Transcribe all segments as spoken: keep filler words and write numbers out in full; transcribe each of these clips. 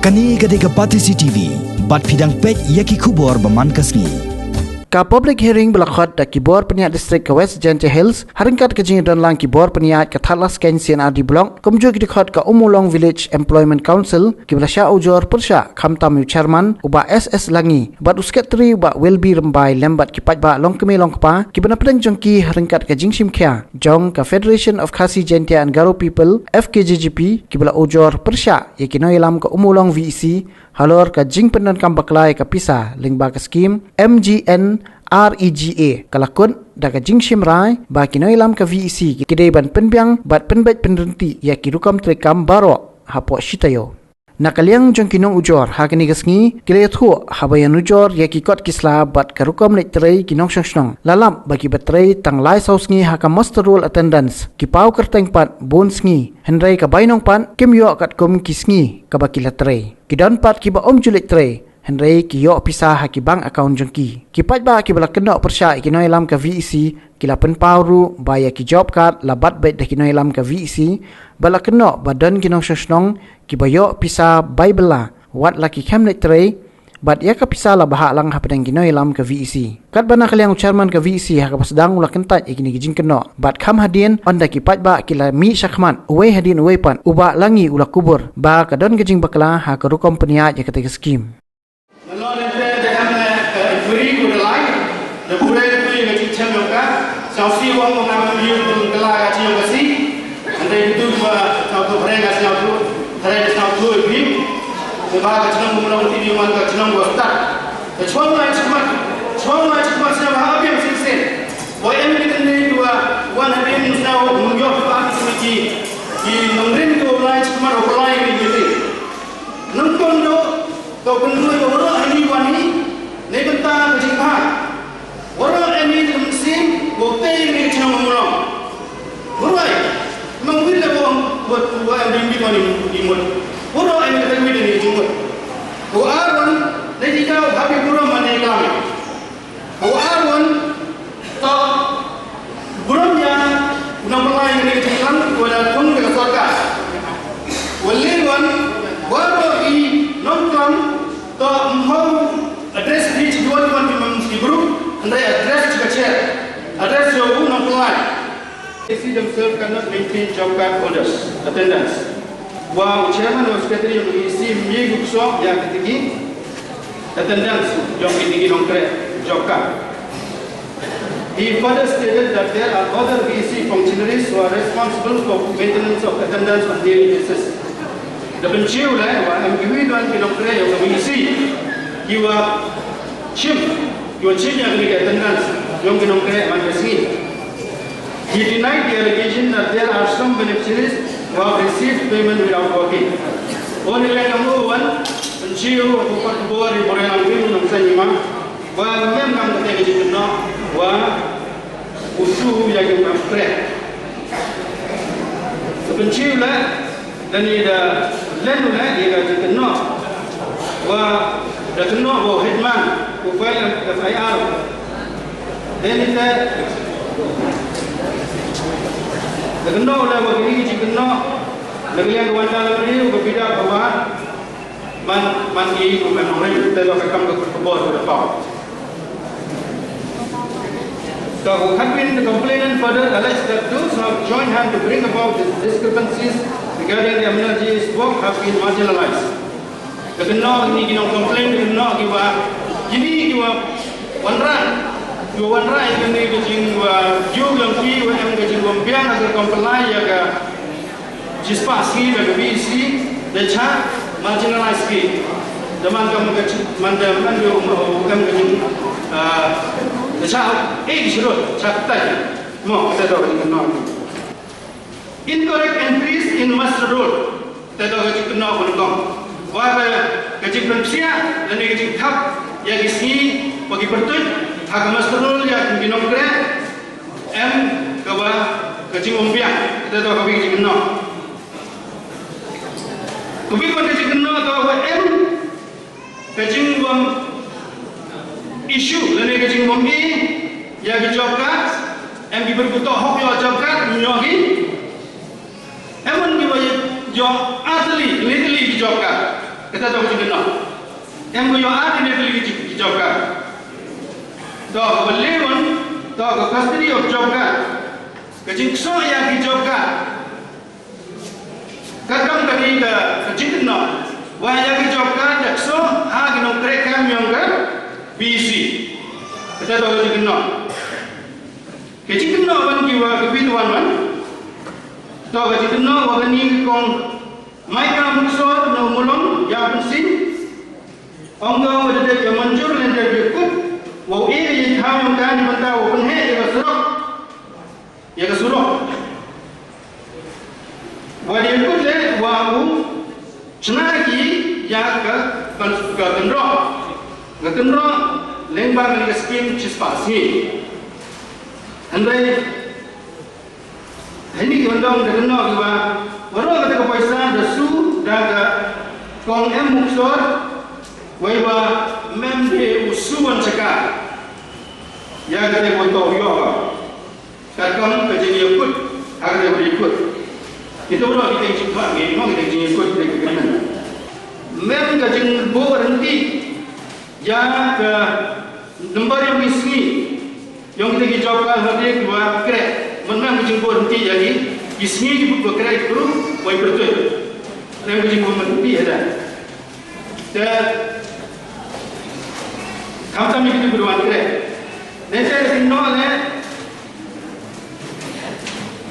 Kane ka dei ka Batesi T V, bad phi dang peit ïa ki khubor ba man ka sngi. Ka public hearing ba la khot da ki bor pynïaid district ka West Jaintia Hills, ha ryngkat ka jingdon lang ki bor pynïaid ka Thadlaskein C and R D Block, kumjuh ki dkhot ka Ummulong Village Employment Council, ki ba la shah ujor pyrshah, khamtam u chairman, u Bah S S Langi, bad u secretary u Bah Wilby Rymbai lem bad ki paidbah longkmie longkpa, ki ba na pdeng jong ki ha ryngkat ka jingshim khia jong ka Federation of Khasi Jaintia and Garo People, F K J G P, ki ba la ujor pyrshah ïa ki nongïalam ka Ummulong V E C halor ka jingpyndonkam bakla ïa ka pisa lyngba ka skim M G N R E G A, ka la kut da ka jingshim rai ba ki nongïalam ka V E C ki dei ban pynbiang bad pynbeit pynryntih ïa ki rukom treikam baroh hapoh shi taïew. Na ka liang jong ki nongujor, ha kane ka sngi ki la ïathuh haba ïanujor ïa ki kot ki sla bad ka rukom leit trei ki nongshong shnong, la lap ba ki ba trei tang lai saw sngi ha ka muster roll attendance, ki paw kyrteng pat bun sngi, hynrei ka bainong pat kim ïoh katkum ki sngi kaba ki la trei. Ki don pat ki ba ym ju leit trei, hynrei ki ïoh pisa ha ki bank account jong ki. Ki paidbah ki ba la kynnoh pyrshah ïa ki nongïalam ka V E C, ki la pynpaw ruh ba ïa ki job card la bat beit da ki nongïalam ka V E C, ba la kynnoh ba don ki nongshong shnong ki ba ïoh pisa bai bylla wat la ki khlem leit trei, bad ïa ka pisa la bahah lang hapdeng ki nongïalam ka V E C. Katba na ka liang u chairman ka V E C ha kaba sdang u la kyntait ïa kine ki jingkynnoh, bad kham hadien, ynda ki paidbah ki la mih shakhmat uwei hadien uwei pat, u Bah Langi u la kubur ba ka don ka jingbakla ha ka rukom pynïaid ïa kata ka skim. Nalor lynter da em ne ka inquiry ko da lai, da pure tu ïa ka jingchem jong ka, sngewsih ong ong ngam ïoh tu kylla ka jingïong ka si. Hynrei tu ba sngewthuh pyrshah ka sngewthuh, pyrshah ka sngewthuh ïa phi. Ba ka chnong Ummulong ti di man ka chnong ba stad. Ka chwang lai chikmat, chwang lai chikmat sngewbha ap ïa ka shisien. Ba em ki tynne tu ba wan hadien sngewbha ïoh ba ki ki nongrim tu lai chikmat u pynlai ïa ki. Nangta to, to pynlong ïa waroh hangne wan hi, ne bynta ka jingbha. Waroh hangne ka mynsiem, ko te ne ka chnong Ummulong. Waroh, mang wit la ko, ko, ko em ding wit wan hi, hi mut. Waroh hangne ka wit ni jingmut. Ko ar wan, ne ki ka happy burom mane kami. Ko ar wan, to burom ïa u nongpynlai ïa kane ka jingïalang, ko da thung da ka sorkar. Ko lai wan, waroh ki nongklam, to ym hoi address hi sha kiwei kiwei ki bru, hynrei address sha ka chair. Address sha u nongpynlai. They see themselves cannot maintain job card holders attendance. Wa u chairman wa secretary yong E C ym ïoh ksoh ïa kata ki attendance yong kine ki nongtrei job card. He further stated that there are other V E C functionaries who are responsible for maintenance of attendance on daily basis. Da pynshai u leh wa em kiwei don ki nongtrei yong ka V E C kiwa shim, kiwa shim ïa kine ki attendance yong ki nongtrei man ka sngi. He denied the allegation that there are some beneficiaries who have received payment without working. Ong ïa ka mo wan, pynshai u, u pat bor i bor ïa nang pim nang sani ma, wa ngam ngam kata ka jingkynnoh, wa u shu ïa ka ngam kreh. Pynshai u leh, Lane da len u leh ïa ka jingkynnoh. Wa da kynnoh wa u headman u file F I R. Lane te da kynnoh u leh wa kine ki jingkynnoh na ka liang ka wan da lane u ka bida ka wa man man i u man ring te lo ka kam ka khubor ka paw. So, Hadwin, the complainant further alleged that those who have joined hand to bring about these discrepancies regarding the M N R G A's work have been marginalized. Ka kynnoh kine ki nong complain, ka kynnoh ki wa, kine ki wa wanrah, ki wa wanrah ïa kane ka jing wa, ïa ka jingwa em ka jingwa biang ha ka comply ïa ka Jispah sngi da ka V E C da cha marginalize ki. Da man ka man ka chi-, man da man da um, um, em ka jing, ah, da cha, eh, ki shirut, cha kata ki. Mo, kata da ka jingkynnoh. Incorrect entries in muster roll. Kata da ka jingkynnoh ka nyngkong. Wa ka, ka jingpynpsiah, lane ka jingthap, ïa ki sngi, wa ki pyrtuit, ha ka muster roll, ïa ki nongtrei, em, ka wa, ka jingwambiang, kata da ka wi ka jingkynnoh. Ka wi ka jingkynnoh da wa em, ka jingwam issue, lane ka jingwam i, ïa ka job card, em ki bru ki toh hok ïa job card, ym ïoh ki. Em ki wa ïoh artylli, legally ki job card. Kata to ka jingkynnoh. Em ko ïoh ar ine ki, ki job card. To ka eleven, to ka custody of job card. Ka jingksoh ïa ki job card. Ka kam ka dei ka, ka jingkynnoh. Wa ïa ki job card da ksoh ha ki nongkreh kam ïong ka B C. Kata to ka jingkynnoh. Ka jingkynnoh wan ki wa ka bit wan wan. To ka jingkynnoh wa kani ka kong Micah Muksor na Mulong ïa Pynsin. Ong ka wa da dei ka mynjur lynter ïa kut. Wa u e ïa thaw ïong ka ni bynta wa pynheh ïa ka surok. Ïa ka surok. Wa da ïa kut le wa u chna ki ïa ka, ka kynroh. Ka kynroh lyngba kani ka skim shispah sngi. Hynrei Hynrei ki wan dang da kynnoh ki wa waroh kata ka poisa da su da ka kong M Muksor, wei wa mem de u su wan chaka. Ïa kata ko to ïoh ka. Ka kam ka jingïakut, ha kata ko ïakut. Kita waroh kita jingkut, ngi mo kita jingïakut kita kynnoh. Mem ka jingbuh rynti ïa ka number ïong ki sngi. Ïong kita ki job card hynrei ki wa kreh. Mem ka jingbuh rynti ïa ki, ki sngi ki buh kreh ki bru, wei pyrtuit. Mem ka jingbuh rynti ïa da. Te khamtam ïa kita ki bru wan kreh. Nete ka jingnoh ne.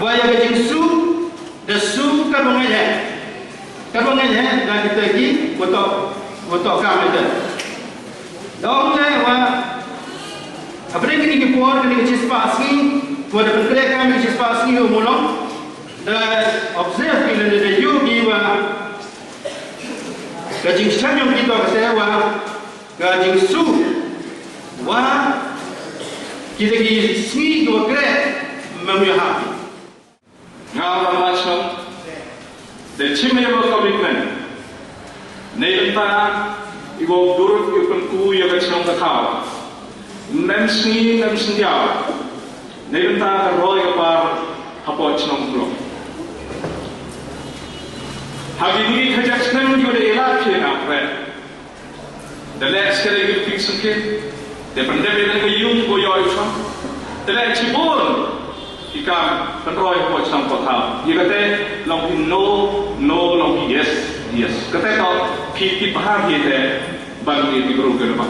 Wa ïa ka jingsu, da su ka bang ïa. Ka bang ïa, da kita ki, wa to, wa to kam ïa. Dong le wa, hapdeng kini ki por, kini ki shispah sngi, wa da pynkreh kam ki shispah sngi u Mulong, da observe ki lane da ïoh ki wa, ka jingshaniong ki to ka te wa, ka jingsu, wa, kita ki sngi ki wa kreh, mem ïa ha. Nga wan la shnong. Da chim ïa ka commitment. Nei lynta i wa u dur i pynku ïa ka shnong ka thaw. Mem sngi mem sngi ïa. Nei lynta ka roi ka par hapoh shnong Mulong. Ha kini ka jak snem ïa da ila ki na pre. Da leh skere ki ping sngewkit. Da pyndep ïa ka yung ko ïoh ïa u shnong. Da leh shibun ki kam pynroi ko shnong ko thaw. Ïa kata long phi no, no, long phi yes, yes. Kata to phi tip bha ïa te ban ïa ki bru ki ba.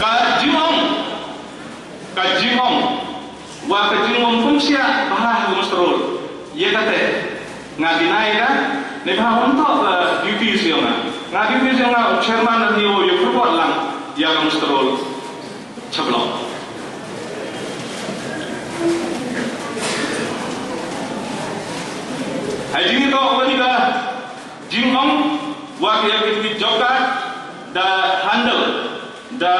Ka jingong. Ka jingong. Wa ka jingong pynshai bha ha ka muster roll. Ïa kata. Nga deny ka, ne bha wan to, eh, duty sha nga. Nga duty sha nga, chairman ni o ïa pyrkhat lang, ïa ka muster roll. Chablong. Hai jingong to, wa ni ka, jingong, wa ka ïa ki job card, da handle, da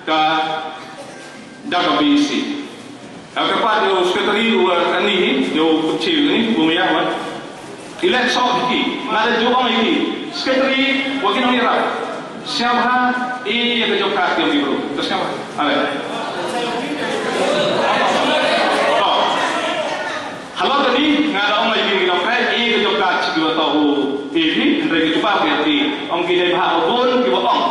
ka Da ka B C. Ka kyrpad ïa u secretary u, eh, ani hi, ïa u Kutchi ni, u maya wan. I leh soh ki, nga da ju ong ïa ki. Secretary, wa ki nongïarap. Sngewbha, ïa ka job card ïa ki bru. To sngewbha. Ale. To. Halor kani, nga da ong ïa ki, ki nongkreh, ïa ka job card, ki wa to u, ïa ki, hynrei ki jubab ïa ki. Ong ki dei bha u bun, ki wa ong.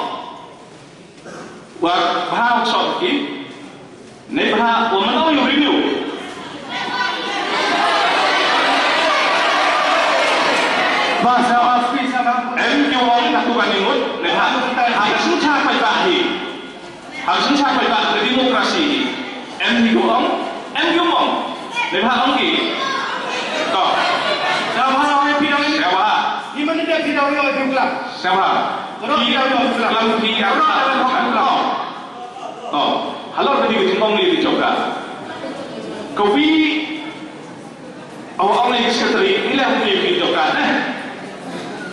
Wa bha u soh ki. Ne bha u mynno u renew. Bha sa wa spi sa bha. Em ki ong ka tu ka ni ngut. Ne bha. Ha ka sngewthuh paidbah hi. Ha ka sngewthuh paidbah ka demokrasi hi. Em ni ki ong. Em ki ong. Ne bha ong ki. To. Sa bha ong phi ong ni. Sa bha. Ni man ni phi ong ong phi klam. Sa bha. Ki klam phi ong klam. To. Halor ka dei ka jingong ïa ki job card. Ka wi. Aw ong ïa ki secretary, ila ong ïa ki job card, eh.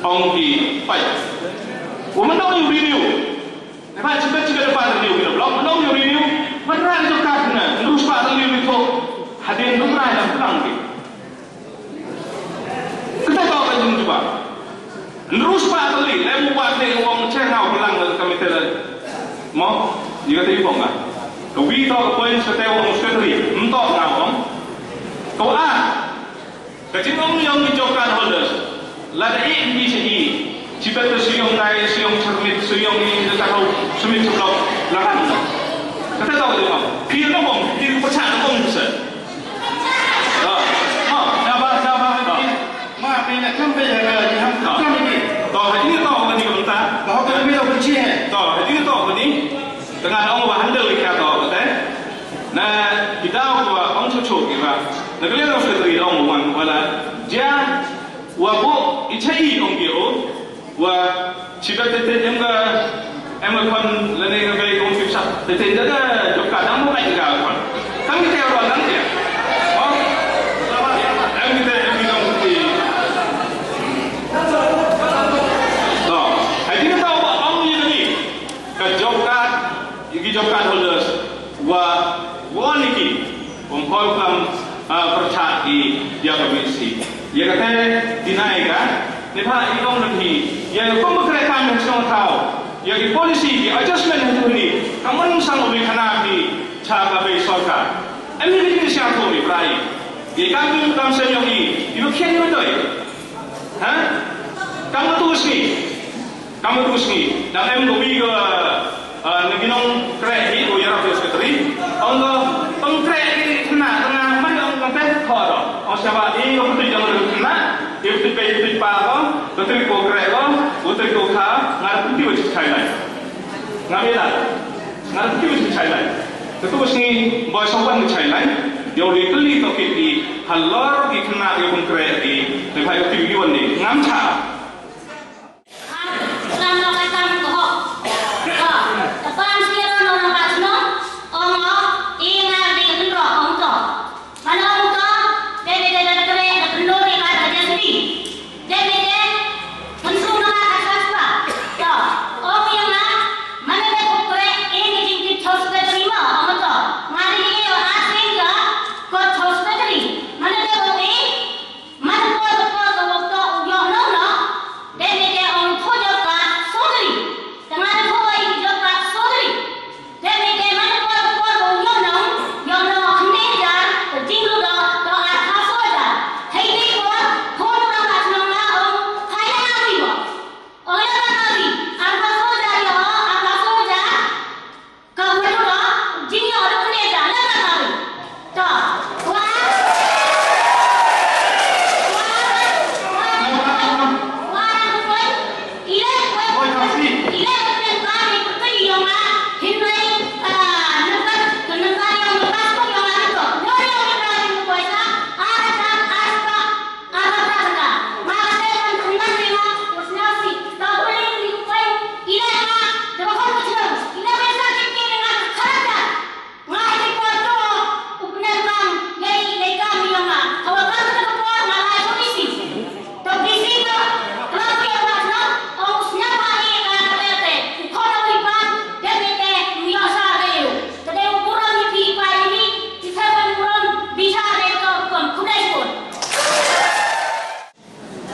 Ong ki, pai. Wa mynno u renew. Ba chi ba chi ba renew ki job card, mynno u renew. Mynno u job card na, nrus ba renew ni to. Hadien nrus na lang ki. Kata ka ka jingjuba. Nrus ba tali, lem ba te wong che ngau lang ka mite la. Mo, ni ka te wong ka. Ka wi to ka point sa te wong secretary, mto ngau wong. Ka wa, ka jingong ïong ki job card holders. Lada i i i. Chibet to suyong nai, suyong chermit, suyong i, i ka tau, sumit chuplok, lakan. Kata tau tu kau. Pir na kong, pir ko cha na kong se. Ah, ah, na ba, na ba, ah. Ma, me na kam pe ya ka, ni ham kam ni. To, ha ini to, ni kam ta. Ba ho ka mi to kunci hai. To, ha ini to, ni. Tengah ong ba handle ka to, kata. Na, kita ko ong chuchu ki ba. Na kalian ong sekretari ong wan, wala. Dia, wa bo, i chai ong ki o. Wa, chibet te te em ga, em ga kon, lane ga bai kong chip sap. Te te da ga, jok ka dang mo ka ga kon. Kam te ro dang ya. Oh, em te, em te dong ti. To, hai ti ta wa ong ni ni. Ka job card, ïa ki job card holders, wa, wa ni ki, kum hoi kam, ah, pyrchah ki, ïa ka B C. Ïa kata, deny ka, ne pha i long nan hi, ïa kum ba kre kam ha shnong thaw, ïa ki policy, ki adjustment ha tu ni, ka mon sang u bi khana ki, cha ka bei sorkar. Em ni ki ni siang ko mi prai. Ïa kam ki kam sen yong i, i ba khian i ba doi. Ha? Kam tu sngi. Kam tu sngi, dang em ko wi ko, eh, na ki nongkreh hi ko ïarap ïa u secretary. Ong ko, pynkreh ki khynnah, khynnah, mari ong ko teh, ho to. Ong siapa, i ko putih jong ko khynnah, i putih pe, i putih pa ko, ko putih ko kreh ko, ko putih ko kha, nga putih wa chai lai. Nga bela, nga putih wa chai lai. Ka tu sngi, boy sopan chai lai. Yow li kylli to kit ki, halor ki khynnah ki pynkreh ki, ne phai putih ki wan ni, ngam cha.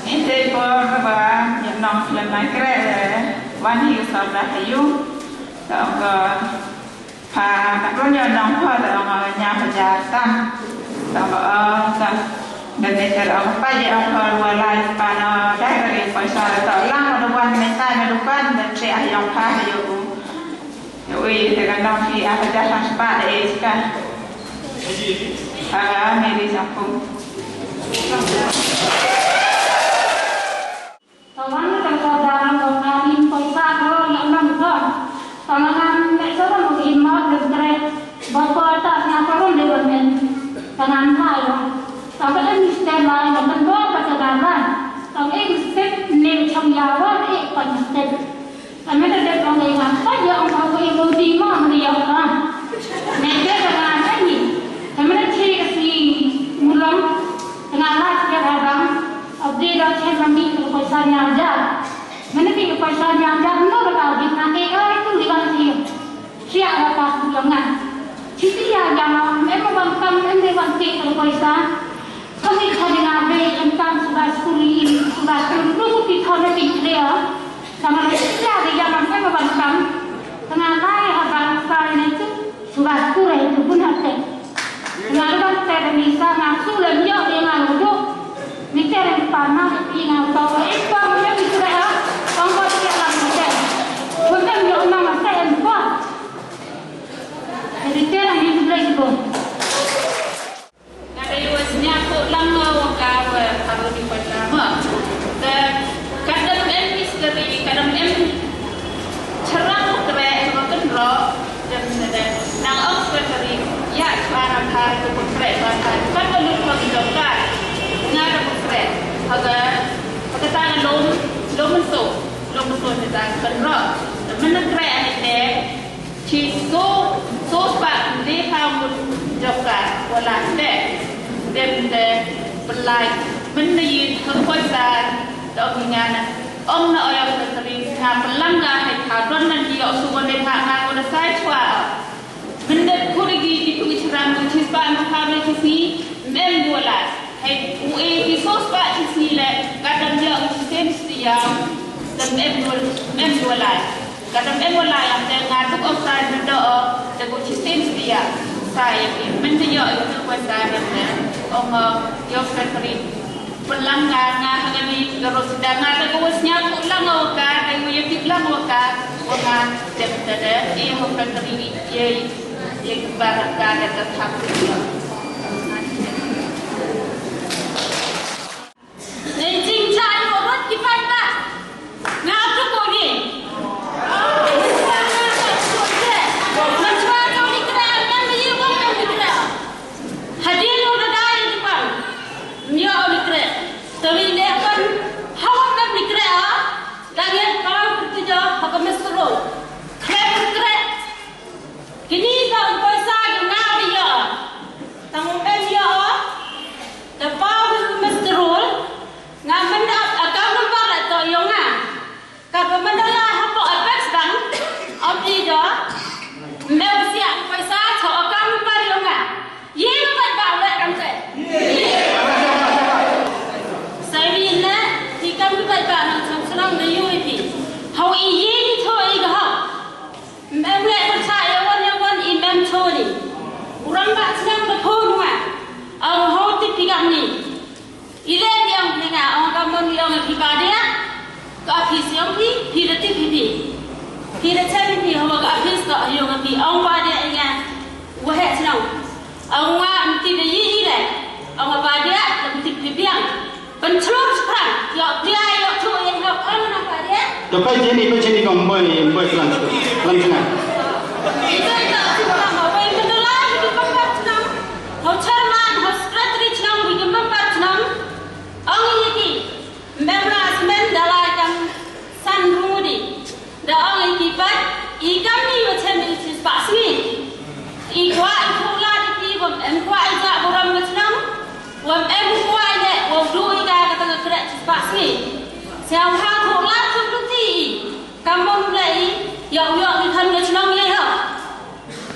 Ngi te por ba ïa nong lem nai kreh wan hi u sawdong ha ïu. Tang ba pha ka run ïa nong pha tang ba nya pha jar tam. Tang ba, oh, tang. Dan ne ter ba pa ïa pha rua lai pa no dai ka ri pha sa tang lang ba wan ne tai na dukan dan te ah ïong pha ha ïu. Ui, te ka nong ki a ka jahan spa de e sika. Aga, Mary Sapu. Tawan ka ka daran ko ka in ko sa ko na nong ko. Tamangan me sa ko in mo de tre. Ba ko ta na ko de ban men. Tanan ha yo. Ta ka en step lai na kan ko ka ka daran. Ta en step ne chang ya wa e pa step. Ka meta dep ong dei nga, ka ïa ong ka wei lo di ma mri ïa ka. Ne dep ka nga ka ni. Ka meta che ka si mulong, ka nga la ka ka bang, update da che ma mi ka poi sa nya ja. Meta ki ka poi sa nya ja, no ka ka di na e ai tu di bang si. Sia ka ka ku ïa nga. Chi ti ïa ïa ma, me ma bang kam, em de bang ki ka poi sa. Kami kha ding a be em kam suba skul i, suba skul ruku ti thon ti clear. Sama le sia de ya mam em ban kam. Tanga lai ha ban sai ne tu suba skul e tu pun ha te. Tanga ban te de mi sa ma su le yo de ma lu. Mi te re pa ma de pi na to e Te ka dang em misteri, ka dang em cherang u kreh, ka kynroh, te nang ong secretary, ïa, chwa na pha tu u kreh ba pha, ka ka lut ka jong ka, nga da u kreh, ha ka, ha ka ta ka lum, lum so, lum so te ta kynroh, te mynta kreh ane te, Chi so, so spah de pound jong ka, wala te, dem te, pelai, men na yin, ha koi sa, dong nga na, ong na oyong na sering, nga pelang nga, hai ka, don nan ki, o su wan de ha, nga, wala sai chwa. Men de, kuri gi, ki tu ki cherang, ki chi spah, na pound, ki si, mem wala. Hai, u e, ki so spah, ki si le, ka dam ya, u sen si ya, dam em wala, mem wala. Ka dang em wala ïa te nga duk ong sa nda o te ko chisien stia sa ïa ki men te ïoh ïa te ko sa nda te ong ïoh ka kri. Pelang nga nga ha kani ka ro sida nga te ko sñiaw ko lang o ka te ko ïa ki lang o ka ko nga te te te ïa ho ka kri ïa ïa ki bar ka te ka thap ïa. Nei jingja ïoh rot ki paidbah. Nga tu ko ni. Mynta ka ni kra, nga ni ïoh ka ni kra. Hadien ïoh da dai ni pan. Ïoh ni kra. Tawi ne pan. Hawa kan ni kra. Dang ïa pan tu jo, ha ka mistro. Kra kra. Kini ka poisa ki nga bi ïoh. Tang em ïoh. Da pau ki mistro. Nga mynta account number la to ïong nga. Ka ba mynta la hapoh Apex Bank, ap i da, me u siah paisa to account number ïong nga. Ïeng pat ba leh kam te. Sa ri ne, i kam pat ba nang chong chnong da ïu i pi. Hau i ïeng to i ga hau. Mem leh pyrchah ïa wan ïa wan i mem to ni. U rangbah chnong da phone nga. Au hau tip phi kam ni. I leh biang phi nga ong ka mon ïong phi ba dia. Ka phi siang phi, phi da tip phi phi. Phi da chen phi hawa ka phi ska ïong phi ong ba dia i nga. Wa he chnong. Ong wa mti da yi i leh. Ong ba dia da mti phi biang. Ban chlur sprang, ïoh pria, ïoh tu, ïoh ïoh ong na pha dia. To kai jeni, kai jeni kong boy, boy klan tu, klan tu na. Ito ito tu na ma boy, mynta la ito pang pang tu na. Ho chairman, ho secretary tu na, wi pang pang tu na. Ong ini ki, memra semen dalai kan san rudi. Da ong i ki pat, i kam ni wa chem i chi spah sngi. I kwah i kwah la di ki, wam em kwah i ja buram wa chnong, wam em kwah i ne, wa du i ka kata ka krek chi spah sngi. Siang ha kwah la tu tu ti i, kam mon le i, yong yong i kan wa chnong le ha.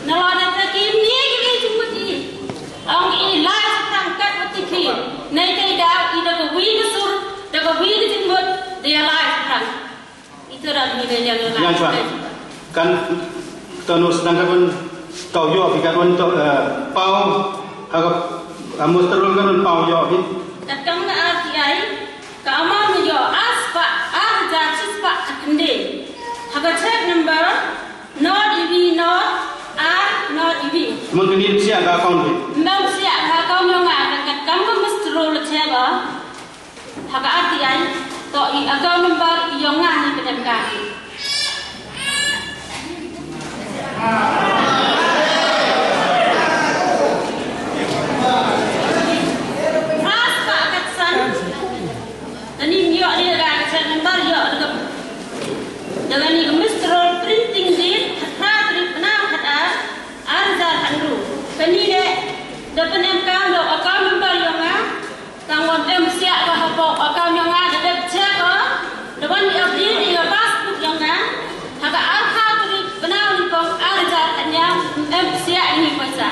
Na la da ta ki ni ki ni chung wa ti. Ong i lai sa tang kat wa ti ki, nei kai da i da ka wi ka sur, da ka wi ka jingmut, da ya lai sa tang. Ito da ni de yang la. Yang chuan. Kan tanu sedang kan tau yo pi kan to, eh, pau ha ka, ah, musterul kan pau yo pi. Kat kam na R T I ka amount yo ar spah, ar hajar chi spah ka khynde. Ha ka check number not E V not R not E V. Mun kini sia ka account pi. Mem sia ka account yo nga kat kam ka musterul check ba. Ha ka R T I, to i account number i yong nga ni pyndonkam. Phra spah khatsan. Kani ym ïoh ri ka check number ïoh ri ka. Da kani ka musterul printing date, khatphra tarik bnai khatar, ar hajar khathynriew. Kani de, da pyndonkam da account number yong nga, Tang wam em siah ka hapoh account yong nga da dep check ko. Da wan ïa update ïa ka passbook yong nga. Ha ka arphew tarik bnai nyngkong ar hajar khatñiaw em siah ïa ini paisa.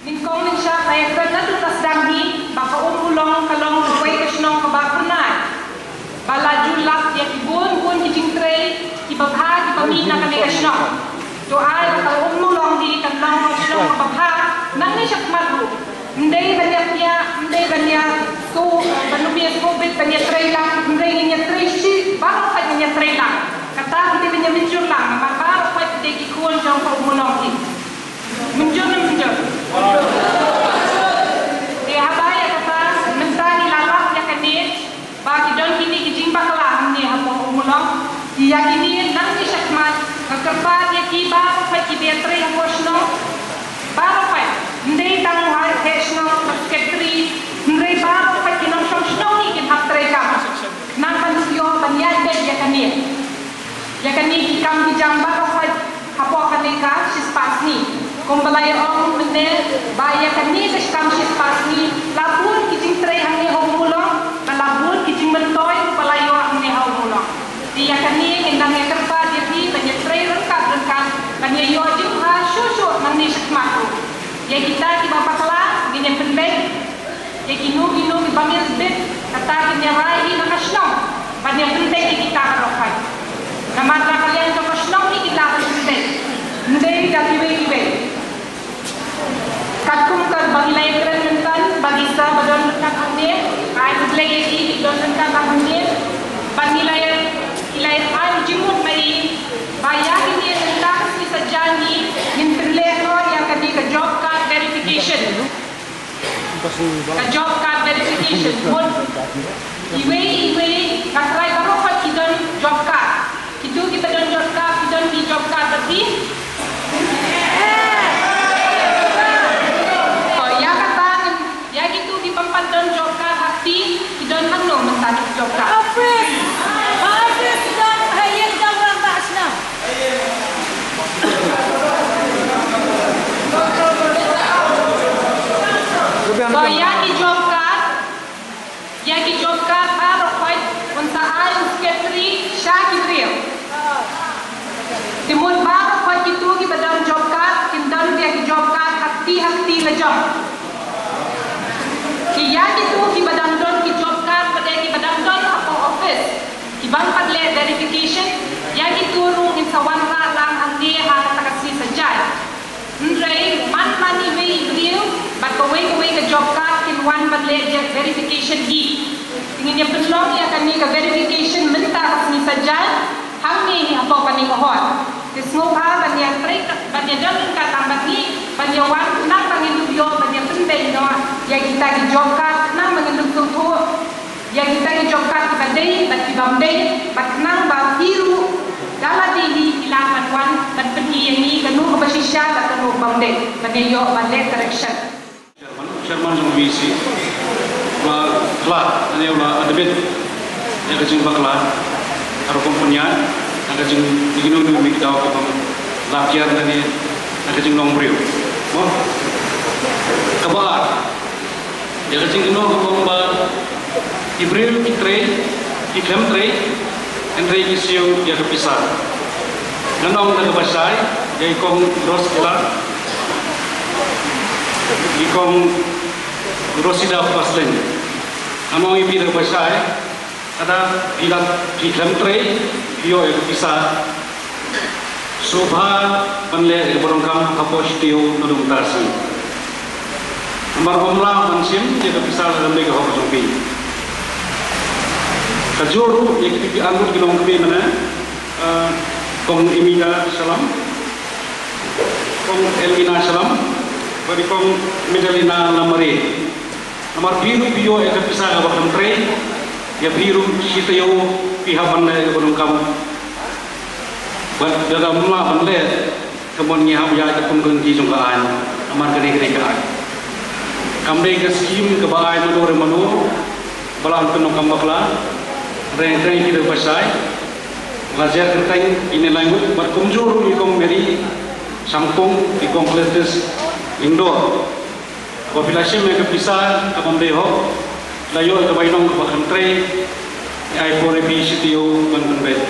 Nyngkong nyngshah ba ïa kren na tu ka sdang hi ba ka um u long ka long kawei ka shnong kaba kurnai. Ba la ju lap ïa ki bun bun ki jingtrei kiba bha kiba mih na kane ka shnong. To ai ba ka um u long hi kan long ka shnong kaba bha nangne shakhmat ruh. Ym dei ban ïa pia, ym dei ban ïa shu, ban ym ïa shu bit ban ïa trei lang, ym dei ngin ïa trei shi baroh pat ngin ïa trei lang. Kata ki dei ban ïa mynjur lang namar baroh pat ki dei ki khun jong ka um u long hi. Mynjur ne ym mynjur? Te haba ïa kata mynta ngi la lap ïa Ïa kine nangne shakhmat nga kyrpad ïa ki baroh pat kiba trei hapoh shnong baroh pat, ym dei tang u heh shnong, u secretary, hynrei baroh pat ki nongshong shnong hi kin hap treikam. Nang ban shu ïoh ban ïaid beit ïa kane, ïa kane ki kam ki jam baroh pat hapoh kane ka shispah sngi. Kumba la ïa ong mynne ba ïa kane ka kam shispah sngi la bun ki jingtrei hangne ha Ummulong, ba la bun ki jingmyntoi ba la ïoh hangne ha Ummulong. Te ïa kane ngin nang ïa kyrpad ïa phi ban ïa trei ryngkat ryngkat ban ïa ïoh jingbha shuh shuh nangne shakhmat ruh. Ïa kita kiba bakla ngin ïa pynbeit, ïa kino kino kiba miss bit, kata kin ïa rai hi na ka shnong ban ïa pynbeit ïa kita baroh pat. Namar na ka liang jong ka shnong hi kita ban pynbeit, ym dei da kiwei kiwei. Katkum kaba ngi la ïakren mynta, ba ki sa ba don ryngkat hangne, ai khublei ïa ki ki don ryngkat hangne, ba ngi la ïa, ki la ïa ai jingmut ma ngi ba ïa kine mynta ka sngi saitjaiñ ngin pynleh noh ïa kane ka job card verification. Ka job card verification. Mut iwei iwei nga tharai baroh pat ki don job card. Kito kiba don job card, ki don ki job card ba ki. To ïa kata ngin, ïa kito kiba ym pat don job card ha kti, ki don hangno mynta ki job card? Office. Office don ha ïing jong rangbah shnong. To ïa ki job card, ïa ki job card baroh khoit un sa ai u secretary sha ki briew. Te mut baroh khoit kito kiba don job card kin don ïa ki job card ha kti ha kti la jong. Te ïa kito kiba dang don ki job card, ba dei kiba dang don hapoh office, ki bym pat leh verification, ïa kito ruh ngin sa wanrah lang hangne ha kata ka sngi saitjaiñ. Hynrei man man iwei i briew bad kawei kawei ka job card kin wan ban leh verification hi. Te ngin ïa pynlong ïa kane ka verification mynta ka sngi saitjaiñ hangne hi hapoh kane ka hall. Te sngewbha ban ïa trei, ban ïa don ryngkat lang bad ngi, ban ïa wan khnang ba ngin ïoh ban ïa pynbeit noh ïa kita ki job card khnang ba ngin sngewthuh ïa kita ki job card kiba dei bad kiba ym dei, bad khnang ba phi ruh da lade hi phi lah ban wan ban pyni ïa ngi kano kaba shisha bad kano kaba ym dei, ban ïa ïoh ban leh correction. Chairman, Chairman jong V C, la, la, ne la admit ïa ka jingbakla, ka rukom pynïaid, ïa ka jing, ïa kino kino ki daw kaba la kiar ne, ïa ka jinglong briew. Mo? Kaba ar, ïa ka jingkynnoh kaba ong ba ki briew ki trei, ki khlem trei, hynrei ki siew ïa ka pisa. Ngan ong da kaba shai ïa i Kong Rosila, i Kong Rosida Pasleng. Ngan ong ïa phi da kaba shai, lada phi la, phi khlem trei, phi ïoh ïa ka pisa, sngewbha ban leh ïa kaba donkam hapoh shuh shuh naduh mynta ka sngi. Namar ym lah ban shim ïa ka pisa lada ym dei ka hok jong phi. Ka jur ruh ïa kito ki arngut ki longkmie mynne, eh, Kong Emida Shalom, Kong Elmina Shalom, bad i Kong Medalina Lamare. Namar phi ruh phi ïoh ïa ka pisa kaba khlem trei, ïa phi ruh shi taïew phi hap ban leh ïa kaba donkam. Bad lada ym lah ban leh, ka mon ngi hap ïaid katkum ka lynti jong ka aiñ. Namar kane ka dei ka aiñ. Kam dei ka skim kaba ai mano re mano ba la pyndonkam bakla. Hynrei, hynrei ki da kaba shai, la jer kyrteng ine lai ngut bad kumjuh ruh i Kong Mary Shangpung, i Kong Cletus Lyngdoh. Ba phi la shim ïa ka pisa kaba ym dei hok, la ïoh ïa ka bainong kaba khlem trei, ai por ïa phi shi taïew ban pynbeit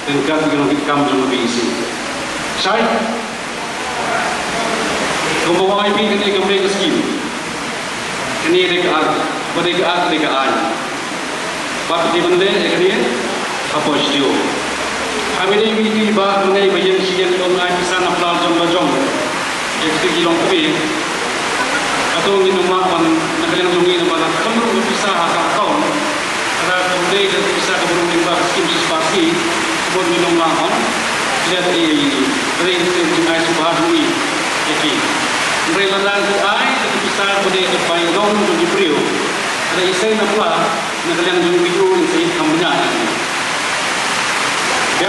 ryngkat ki nongkitkam jong ka V E C. Shai, kumba ong ïa phi, kane kam dei ka skim. Kane dei ka ar, kaba dei ka ar dei ka aiñ. Bad ki ban leh ïa kane hapoh studio. Haba ïadei bad ïa ki ba mynne ba ïeng shi ïeng don ai pisa na pla la jong la jong ïa kito ki longkmie. Hato ngin ym lah ban, na ka liang jong ngi, namar khlem rung ka pisa ha ka account, lada kam dei ka pisa kaba rung lyngba ka skim shispah sngi, bun ngin ym lah ban leh ei ei, ei ei, ka dei ka jingai sngewbha jong ngi ïa ki. Hynrei lada ki ai ka pisa kaba dei ka bainong jong ki briew, lada i sei na pla, na ka liang jong ki, u in sa ïeit kham bniah ïa ki. Ha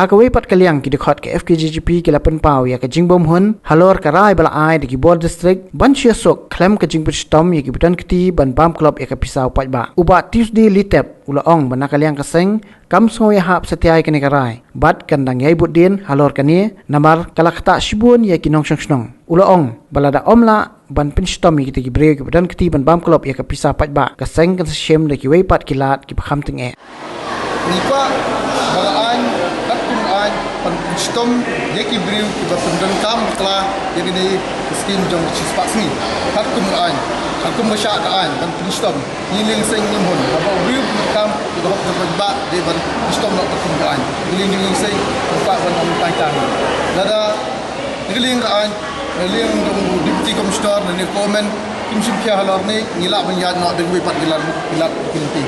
kawei pat ka liang, ki dkhot ka F K J G P ki la pynpaw ïa ka jingbymhun halor ka rai ba la ai da ki bor district ban shu ïasuk khlem ka jingpynshitom ïa kiba don kti ban bam klop ïa ka pisa u paidbah. U Bah Tuesday Litep u la ong ba na ka liang ka seng kam sngew ïahap satia ïa kane ka rai bad kan dang ïai bud dien halor kane namar ka la ktah shibun ïa ki nongshong shnong. U la ong ba lada ym lah ban pynshitom ïa kita ki briew kiba don kti ban bam klop ïa ka pisa paidbah, ka seng kan sa shim da kiwei pat ki lad kiba kham tyngeh. Ngi kwah ba ka aiñ, katkum ka aiñ, ban pynshitom ïa ki briew kiba pyndonkam bakla ïa kane ka skim jong ka shispah sngi. Katkum ka aiñ, katkum ka shah ka aiñ, ban pynshitom. Ngi liang seng ngim hun, haba u briew pyndonkam ïa ka hok jong ka paidbah, dei ban pynshitom noh katkum ka aiñ. Ngi liang jong ngi seng, ngi kwah ban ong tang. Lada na ka liang ka aiñ, na ka liang jong u Deputy Commissioner, na ka liang ka government kim shim khia halor ne, ngi lah ban ïaid noh da kiwei pat ki lad, ki lad ki lynti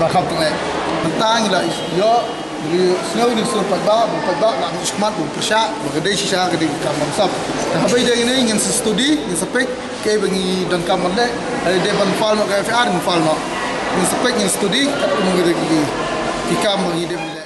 ba kham tyngeh. Mynta ngi la ïoh, ngi sngew ngi sur paidbah, ba paidbah lah ban ïohsngew, ban pyrshah ba ka dei shisha, ka dei ka kam bamsap. Te haba ïadei ngi, ngin sa studi, ngin sa peit kaei ba ngi donkam ban leh. Haba dei ban file noh ka F I R, ngin file noh. Ngin sa peit, ngin studi katkum ka dei ki, ki kam ba ngi dei ban leh.